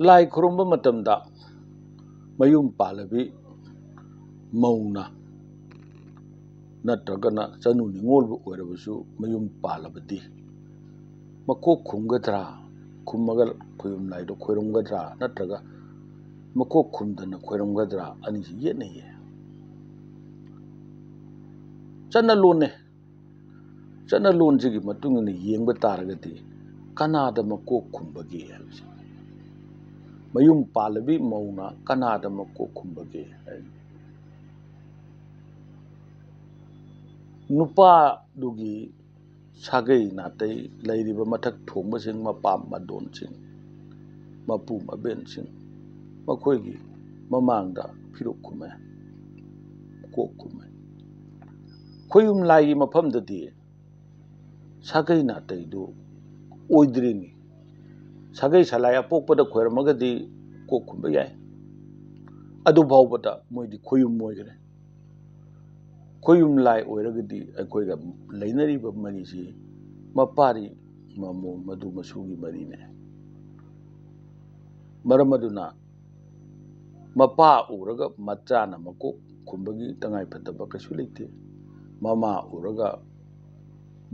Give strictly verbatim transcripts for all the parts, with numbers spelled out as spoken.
ꯂꯥꯏ ꯈꯨꯔꯨꯝꯕ ꯃꯇꯝꯗ ꯃꯌꯨꯝ ꯄꯥꯜꯂꯕꯤ ꯃꯧꯅ ꯅꯠꯇ꯭ꯔꯒꯅ ꯆꯅꯨ ꯅꯤꯉꯣꯜꯕꯨ ꯑꯣꯏꯔꯕꯁꯨ ꯃꯌꯨꯝ ꯄꯥꯜꯂꯕꯗꯤ ꯃꯀꯣꯛ ꯈꯨꯝꯒꯗ꯭ꯔꯥ, ꯈꯨꯝꯃꯒ ꯈꯣꯌꯨꯝ ꯂꯥꯏꯗꯣ ꯈꯣꯏꯔꯝꯒꯗ꯭ꯔꯥ, ꯅꯠꯇ꯭ꯔꯒ ꯃꯀꯣꯛ ꯈꯨꯝꯗꯅ ꯈꯣꯏꯔꯝꯒꯗ꯭ꯔꯥ, ꯑꯅꯤꯁꯤ ꯌꯦꯠꯅꯩꯌꯦ꯫ ꯆꯠꯅꯂꯣꯟꯅꯦ꯫ ꯆꯠꯅꯂꯣꯟꯁꯤꯒꯤ ꯃꯇꯨꯡ ꯏꯟꯅ ꯌꯦꯡꯕ ꯇꯥꯔꯒꯗꯤ ꯀꯅꯥꯗ ꯃꯀꯣꯛ ꯈꯨꯝꯕꯒꯦ ꯍꯥꯏꯕꯁꯦ, ꯃꯌꯨꯝ ꯄꯥꯜꯂꯕꯤ ꯃꯧꯅ ꯀꯅꯥꯗ ꯃꯀꯣꯛ ꯈꯨꯝꯕꯒꯦ ꯍꯥꯏ, ꯅꯨꯄꯥꯗꯨꯒꯤ ꯁꯥꯒꯩ ꯅꯥꯇꯩ ꯂꯩꯔꯤꯕ ꯃꯊꯛ ꯊꯣꯡꯕꯁꯤꯡ, ꯃꯄꯥꯝ ꯃꯗꯣꯟꯁꯤꯡ, ꯃꯄꯨ ꯃꯕꯦꯟꯁꯤꯡ, ꯃꯈꯣꯏꯒꯤ ꯃꯃꯥꯡꯗ ꯐꯤꯔꯨꯛ ꯈꯨꯝꯃꯦ, ꯀꯣꯛ ꯈꯨꯝꯃꯦ꯫ ꯈꯣꯌꯨꯝ ꯂꯥꯏꯒꯤ ꯃꯐꯝꯗꯗꯤ ꯁꯥꯒꯩ ꯅꯥꯇꯩꯗꯨ ꯑꯣꯏꯗ꯭ꯔꯤꯅꯤ꯫ ꯁꯥꯒꯩ ꯁꯂꯥꯏ ꯑꯄꯣꯛꯄꯗ ꯈꯣꯏꯔꯝꯃꯒꯗꯤ ꯀꯣꯛ ꯈꯨꯝꯕ ꯌꯥꯏ꯫ ꯑꯗꯨ ꯐꯥꯎꯕꯗ ꯃꯣꯏꯗꯤ ꯈꯣꯌꯨꯝ ꯑꯣꯏꯈ꯭ꯔꯦ꯫ ꯈꯣꯌꯨꯝ ꯂꯥꯏ ꯑꯣꯏꯔꯒꯗꯤ ꯑꯩꯈꯣꯏꯒ ꯂꯩꯅꯔꯤꯕ ꯃꯔꯤꯁꯤ ꯃꯄꯥꯔꯤ ꯃꯃꯣ ꯃꯗꯨ ꯃꯁꯨꯒꯤ ꯃꯔꯤꯅꯦ꯫ ꯃꯔꯝ ꯑꯗꯨꯅ ꯃꯄꯥ ꯎꯔꯒ ꯃꯆꯥꯅ ꯃꯀꯣꯛ ꯈꯨꯝꯕꯒꯤ ꯇꯉꯥꯏ ꯐꯗꯕ ꯀꯩꯁꯨ ꯂꯩꯇꯦ꯫ ꯃꯃꯥ ꯎꯔꯒ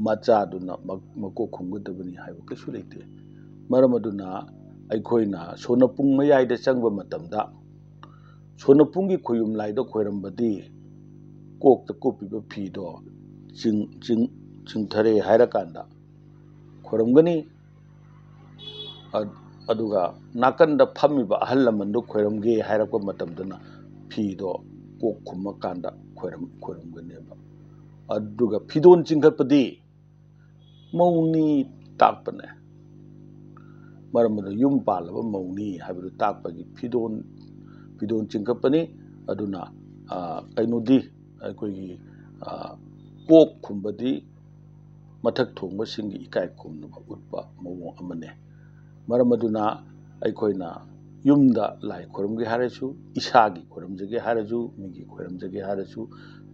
ꯃꯆꯥꯗꯨꯅ ꯃ-, ꯃꯀꯣꯛ ꯈꯨꯝꯒꯗꯕꯅꯤ ꯍꯥꯏꯕ ꯀꯩꯁꯨ ꯂꯩꯇꯦ꯫ ꯃꯔꯝ ꯑꯗꯨꯅ ꯑꯩꯈꯣꯏꯅ ꯁꯣꯅꯄꯨꯡ ꯃꯌꯥꯏꯗ ꯆꯪꯕ ꯃꯇꯝꯗ ꯁꯣꯅꯄꯨꯡꯒꯤ ꯈꯣꯌꯨꯝ ꯂꯥꯏꯗ ꯈꯣꯏꯔꯝꯕꯗꯤ ꯀꯣꯛꯇ ꯀꯨꯞꯄꯤꯕ ꯐꯤꯗꯣ ꯆꯤꯡ-, ꯆꯤꯡ-, ꯆꯤꯡꯊꯔꯦ ꯍꯥꯏꯔꯀꯥꯟꯗ ꯈꯣꯏꯔꯝꯒꯅꯤ꯫ ꯑ-, ꯑꯗꯨꯒ ꯅꯥꯀꯟꯗ ꯐꯝꯃꯤꯕ ꯑꯍꯜ ꯂꯃꯟꯗꯨ ꯈꯣꯏꯔꯝꯒꯦ ꯍꯥꯏꯔꯛꯄ ꯃꯇꯝꯗꯅ ꯐꯤꯗꯣ ꯀꯣꯛ ꯈꯨꯝꯃꯀꯥꯟꯗ ꯈꯣꯏꯔꯝ-, ꯈꯣꯏꯔꯝꯒꯅꯦꯕ꯫ ꯑꯗꯨꯒ ꯐꯤꯗꯣꯟ ꯆꯤꯡꯈꯠꯄꯗꯤ ꯃꯧꯅꯤ ꯇꯥꯛꯄꯅꯦ꯫ ꯃꯔꯝ ꯑꯗꯨꯅ ꯌꯨꯝ ꯄꯥꯜꯂꯕ ꯃꯧꯅꯤ ꯍꯥꯏꯕꯗꯨ ꯇꯥꯛꯄꯒꯤ ꯐꯤꯗꯣꯟ, ꯐꯤꯗꯣꯟ ꯆꯤꯡꯈꯠꯄꯅꯤ꯫ ꯑꯗꯨꯅ, ꯑ, ꯀꯩꯅꯣꯗꯤ ꯑꯩꯈꯣꯏꯒꯤ, ꯑ, ꯀꯣꯛ ꯈꯨꯝꯕꯗꯤ ꯃꯊꯛ ꯊꯣꯡꯕꯁꯤꯡꯒꯤ ꯏꯀꯥꯏ ꯈꯨꯝꯅꯕ ꯎꯠꯄ ꯃꯑꯣꯡ ꯑꯃꯅꯤ꯫ ꯃꯔꯝ ꯑꯗꯨꯅ ꯑꯩꯈꯣꯏꯅ ꯌꯨꯝꯗ ꯂꯥꯏ ꯈꯣꯏꯔꯝꯒꯦ ꯍꯥꯏꯔꯁꯨ, ꯏꯁꯥꯒꯤ ꯈꯣꯏꯔꯝꯖꯒꯦ ꯍꯥꯏꯔꯁꯨ, ꯃꯤꯒꯤ ꯈꯣꯏꯔꯝꯖꯒꯦ ꯍꯥꯏꯔꯁꯨ,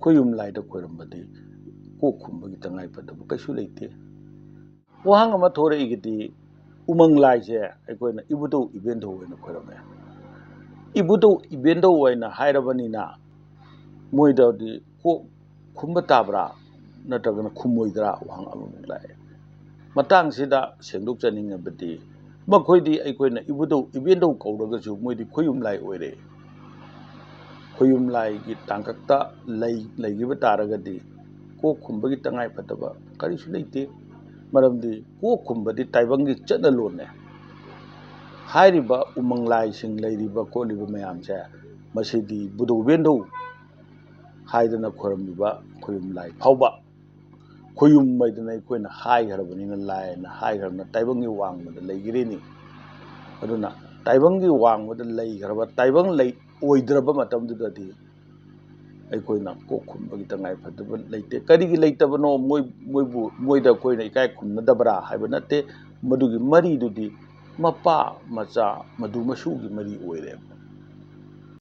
ꯈꯣꯌꯨꯝ ꯂꯥꯏꯗ ꯈꯣꯏꯔꯝꯕꯗꯤ ꯀꯣꯛ ꯈꯨꯝꯕꯒꯤ ꯇꯉꯥꯏ ꯐꯗꯕ ꯀꯩꯁꯨ ꯂꯩꯇꯦ꯫ ꯋꯥꯍꯪ ꯑꯃ ꯊꯣꯔꯛꯏꯒꯤꯗꯤ, ꯎꯃꯪ ꯂꯥꯏꯁꯦ ꯑꯩꯈꯣꯏꯅ ꯏꯕꯨꯙꯧ ꯏꯕꯦꯟꯙꯧ ꯑꯣꯏꯅ ꯈꯣꯏꯔꯝꯃꯦ꯫ ꯏꯕꯨꯙꯧ ꯏꯕꯦꯟꯙꯧ ꯑꯣꯏꯅ ꯍꯥꯏꯔꯕꯅꯤꯅ ꯃꯣꯏꯗꯗꯤ ꯀꯣꯛ ꯈꯨꯝꯕ ꯇꯥꯕ꯭ꯔꯥ ꯅꯠꯇ꯭ꯔꯒꯅ ꯈꯨꯝꯃꯣꯏꯗ꯭ꯔꯥ ꯋꯥꯍꯪ ꯑꯃꯃꯨꯛ ꯂꯥꯛꯑꯦ꯫ ꯃꯇꯥꯡꯁꯤꯗ ꯁꯦꯡꯗꯣꯛꯆꯅꯤꯡꯉꯕꯗꯤ ꯃꯈꯣꯏꯗꯤ ꯑꯩꯈꯣꯏꯅ ꯏꯕꯨꯙꯧ ꯏꯕꯦꯟꯙꯧ ꯀꯧꯔꯒꯁꯨ ꯃꯣꯏꯗꯤ ꯈꯣꯌꯨꯝ ꯂꯥꯏ ꯑꯣꯏꯔꯦ꯫ ꯈꯣꯌꯨꯝ ꯂꯥꯏꯒꯤ ꯇꯥꯡꯀꯛꯇ ꯂꯩ ꯂꯩꯈꯤꯕ ꯇꯥꯔꯒꯗꯤ ꯀꯣꯛ ꯈꯨꯝꯕꯒꯤ ꯇꯉꯥꯏ ꯐꯗꯕ ꯀꯔꯤꯁꯨ ꯂꯩꯇꯦ꯫ ꯃꯔꯝꯗꯤ ꯀꯣꯛ ꯈꯨꯝꯕꯗꯤ ꯇꯥꯏꯕꯪꯒꯤ ꯆꯠꯅꯂꯣꯟꯅꯦ꯫ ꯍꯥꯏꯔꯤꯕ ꯎꯃꯪ ꯂꯥꯏꯁꯤꯡ ꯂꯩꯔꯤꯕ ꯈꯣꯠꯂꯤꯕ ꯃꯌꯥꯝꯁꯦ ꯃꯁꯤꯗꯤ ꯏꯕꯨꯙꯧ ꯏꯕꯦꯟꯙꯧ ꯍꯥꯏꯗꯅ ꯈꯣꯏꯔꯝꯃꯤꯕ ꯈꯣꯌꯨꯝ ꯂꯥꯏ ꯐꯥꯎꯕ ꯈꯣꯌꯨꯝ ꯍꯥꯏꯗꯅ ꯑꯩꯈꯣꯏꯅ ꯍꯥꯏꯈ꯭ꯔꯕꯅꯤꯅ ꯂꯥꯏꯅ ꯍꯥꯏꯈ꯭ꯔꯕꯅꯤꯅ ꯇꯥꯏꯕꯪꯒꯤ ꯋꯥꯡꯃꯗ ꯂꯩꯈꯤꯔꯤꯅꯤ꯫ ꯑꯗꯨꯅ ꯇꯥꯏꯕꯪꯒꯤ ꯋꯥꯡꯃꯗ ꯂꯩꯈ꯭ꯔꯕ ꯇꯥꯏꯕꯪ ꯂꯩ ꯑꯣꯏꯗ꯭ꯔꯕ ꯃꯇꯝꯗꯨꯗꯗꯤ ꯑꯩꯈꯣꯏꯅ ꯀꯣꯛ ꯈꯨꯝꯕꯒꯤ ꯇꯉꯥꯏ ꯐꯗꯕ ꯂꯩꯇꯦ꯫ ꯀꯔꯤꯒꯤ ꯂꯩꯇꯕꯅꯣ? ꯃꯣꯏ ꯃꯣꯏꯕꯨ ꯃꯣꯏꯗ ꯑꯩꯈꯣꯏꯅ ꯏꯀꯥꯏ ꯈꯨꯝꯅꯗꯕ꯭ꯔꯥ ꯍꯥꯏꯕ ꯅꯠꯇꯦ꯫ ꯃꯗꯨꯒꯤ ꯃꯔꯤꯗꯨꯗꯤ ꯃꯄꯥ ꯃꯆꯥ ꯃꯗꯨ ꯃꯁꯨꯒꯤ ꯃꯔꯤ ꯑꯣꯏꯔꯦ꯫